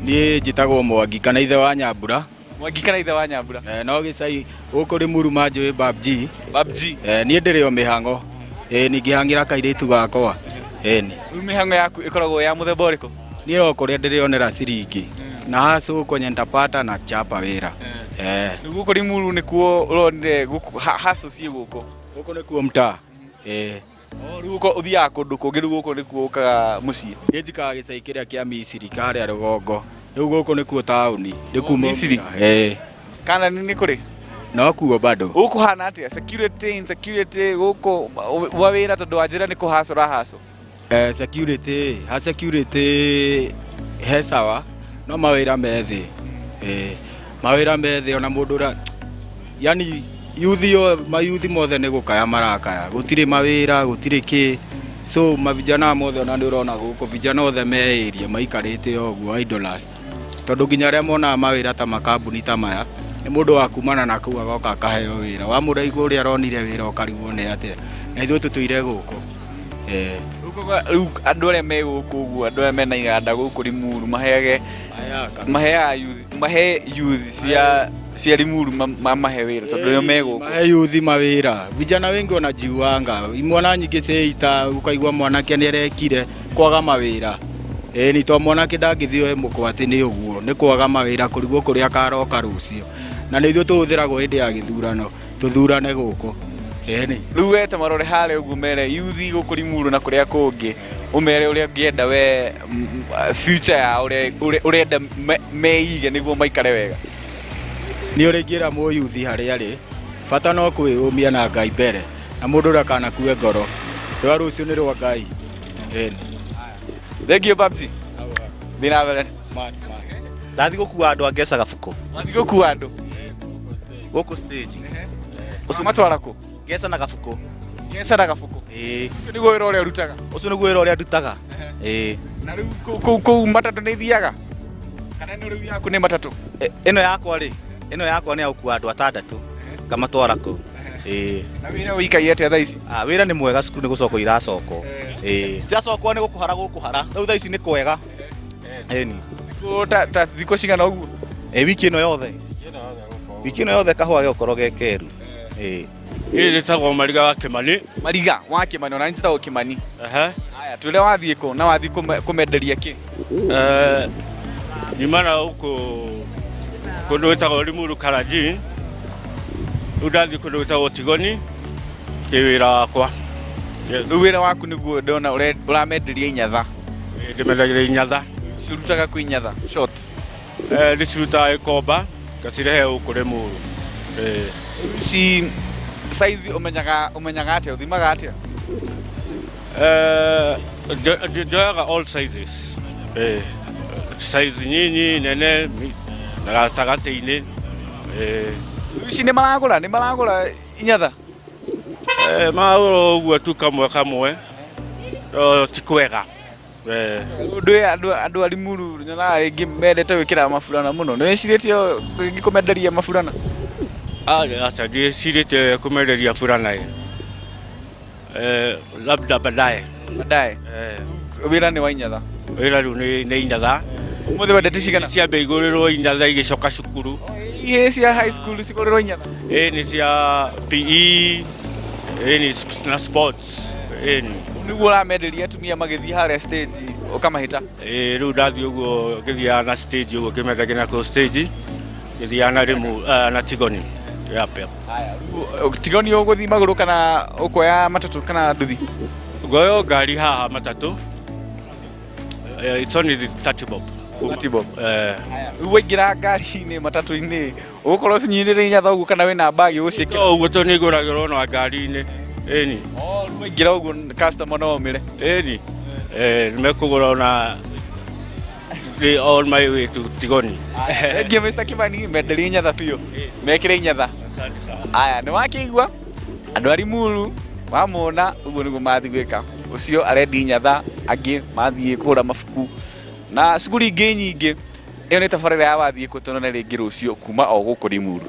Niĩ njĩtagwo Mwangi kana ithe wa Nyambura. Mwangi kana ithe wa Nyambura. Eh, no gĩcai gũkũ Limuru manjũĩ Babji. Babji. Eh, niĩ ndĩrĩ o mĩhang'o. Ĩĩ ningĩhang'ĩra kairĩtu gakwa. Ĩni. Rĩu mĩhang'o yaku ĩkoragwo ya mũthemba ũrĩkũ? Niĩ o kũrĩa ndĩrĩonera ciringi. Na hustle kwenye nitapata na chapa wĩra. Eh. Rĩu gũkũ Limuru nĩkuo ũronire gũkũ hustle ciĩ gũkũ. Gũkũ nĩkuo mtaa. Ĩĩ. Oh, rĩu ũko ũthiaga kũndũ kũngĩ rĩu gũkũ nĩkuo ũkaga mũciĩ. Niĩ njikaraga gĩcagi kĩrĩa kĩa Misiri karĩa rũgongo. Rĩu gũkũ nĩkuo taũni. Nĩkuo Misiri? Ĩĩ. Kana nĩ kũrĩ? No kuo bado. Gũkũ hana atĩa? Security, insecurity gũkũ wa wĩra tondũ wa njĩra nĩ kũhaco ũrahaco. Eh, security, ha security he sawa no mawĩra me thĩ. Eh, mawĩra me thĩ ona mũndũ ũrĩa yani yuthi mayuthi mothe nĩ gũkaya marakaya gũtirĩ mawĩra gũtirĩ kĩ so mavijana mothe ona nĩ ũrona gũkũ vijana othe me area maikarĩte o ũguo idlers tondũ nginya arĩa monaga mawĩra ta makambuni ta maya nĩ mũndũ wa kumana na kũu agoka akaheo wĩra wamũraigua ũrĩa aronire wĩra ũkarigwo nĩ atĩa na ithuĩ tũtũire gũkũ eh. Rĩu andũ arĩa me gũkũ ũguo andũ arĩa mena iganda gũkũ Limuru maheage maheaga youth mahe youth cia cia Limuru mamahe wĩra tondũ nĩo me gũkũ. Mahe yuthi mawĩra vijana wengi wanajiuanga imwana nyingĩ ciĩita ũkaigua mwanake nĩ arekire kwaga mawĩra ĩĩ ni to mwanake ndangĩthiĩ oe mũkwa atĩ nĩ ũguo nĩ kwaga mawĩra kũrigwo kũrĩa akaroka rũciũ na nĩ ithuĩ tũhũthĩragwo hĩndĩ ya gĩthurano tũthurane gũkũ ĩni. Rĩu we ta marore harĩa ũguo mere yuthi gũkũ Limuru na kũrĩa kũngĩ ũmere ũrĩa ũngĩenda we future yao ũrĩa ũrenda meige nĩguo maikare wega. Nĩ ũrĩa ingĩra mũyuthi harĩa arĩ bata no kwĩyũmia na Ngai mbere na mũndũ ndakanakue ngoro rwa rũciũ nĩ rwa Ngai ĩni. Thank you Babji. Thiĩ na mbere. Smart, smart. Ndathiĩ gũkua andũ a Ngeca Gabuku. Wathiĩ gũkua andũ? Gũkũ stage. Ũcio matwara kũ? Ngeca na Gabuku. Ngeca na Gabuku. Ĩĩ. Ũcio nĩguo wĩra ũrĩa ũrutaga? Ũcio nĩguo wĩra ũrĩa ndutaga. Ĩĩ. Na rĩu kũu kũu matatũ nĩ ithiaga? Kana ĩno rĩu yaku nĩ matatũ? Ĩno yakwa rĩ, ĩno yakwa nĩ ya gũkua andũ atandatũ ngamatwara kũu. Ĩĩ. Na wĩra ũikaire atĩa thaa ici? Ah, wĩra nĩ mwega, cukuru nĩ gũcokwo iracokwo. Ĩĩ. Ciacokwo nĩ gũkũhara gũkũhara. Rĩu thaa ici nĩ kwega. Ĩni. Thikũ ta ta thikũ cigana ũguo? Ĩ wiki ĩno yothe. Wiki ĩno yothe kahũa gegũkorwo ge keru. Ĩĩ. Niĩ njĩtagwo Mariga wa Kĩmani. Mariga wa Kĩmani, ona niĩ njĩtagwo Kĩmani. Ehe. Haya, twĩre wathiĩ kũ na wathiĩ kũmenderia kĩ? Eh, nyuma na gũkũ kũndũ gwĩtagwo Limuru Karajin. Rĩu ndathiĩ kũndũ gwĩtagwo Tigoni kĩwĩra wakwa. Yes. Rĩu wĩra waku nĩguo ndona ũramenderia inyatha. Ĩĩ, ndĩmendagĩria inyatha. Cirutaga kũ inyatha? Short. Eh, ndĩcirutaga Gĩkomba ngacirehe gũkũ Limuru. Ĩĩ. Ici size ũmenyaga ũmenyaga atĩa ũthimaga atĩa? Eh, njoyaga all sizes. Eh, size nyinyi nene na gatagatĩ-inĩ. Eh. Ici nĩ maragũra nĩ maragũra inyatha? Eh, maragũra ũguo tu kamwe kamwe. No ti kwega. Eh. Ũndũ ũyũ andũ andũ a Limuru nyonaga rĩngĩ mendete gwĩkĩra maburana mũno. Nĩ wĩcirĩtie rĩngĩ kũmenderia maburana? Ah, aca ndiĩcirĩtie kũmenderia burana ĩ. Eh, labda baadaye. Baadaye. Eh. Wĩra nĩ wa inyatha. Wĩra rĩu nĩ inyatha. Ũmũthĩ wendete cigana? Ciambe igũrĩrwo inyatha igĩcoka cukuru. Ihĩĩ cia high school cigũrĩrwo inyatha? Ĩ nĩ cia PE, ĩ nĩ na sports. Ĩ nĩ. Nĩguo ũramenderia atumia magĩthiĩ harĩa stage ũkamahĩta? Ĩ rĩu ndathiĩ ũguo ngĩthiaga na stage ũguo ngĩmendagia na kũu stage ngĩthiaga na rĩmu na Tigoni. Yep, yep. Tigoni ũgũthiĩ magũrũ kana ũkuoya matatũ kana nduthi? Ngoyo ngari haha matatũ. It's only the 30 bob. 30 bob. Rĩu waingĩra ngari-inĩ matatũ-inĩ ũgũkorwo ũcinyitĩte inyatha ũguo kana wĩna bag ũgũciĩkĩra? No ũguo tondũ nĩ igũragĩrwo na ngari-inĩ. Ĩni. Oh, rĩu waingĩra ũguo customer no omĩre. Ĩni. Nĩ mekũgũra ona They on my way to Tigoni. Thank you Mr. Kimani, menderie inyatha biũ. Mekĩre inyatha. Aya, nĩ wakĩigua andũ a Limuru wamona ũguo nĩguo mathiĩ gwĩka. Ũcio arendia inyatha, angĩ mathiĩ kũgũra mabuku na cukuru ingĩ nyingĩ. Ĩyo nĩ tabarĩra ya wathiĩ kũ, tuonane rĩngĩ rũciũ kuma o gũkũ Limuru.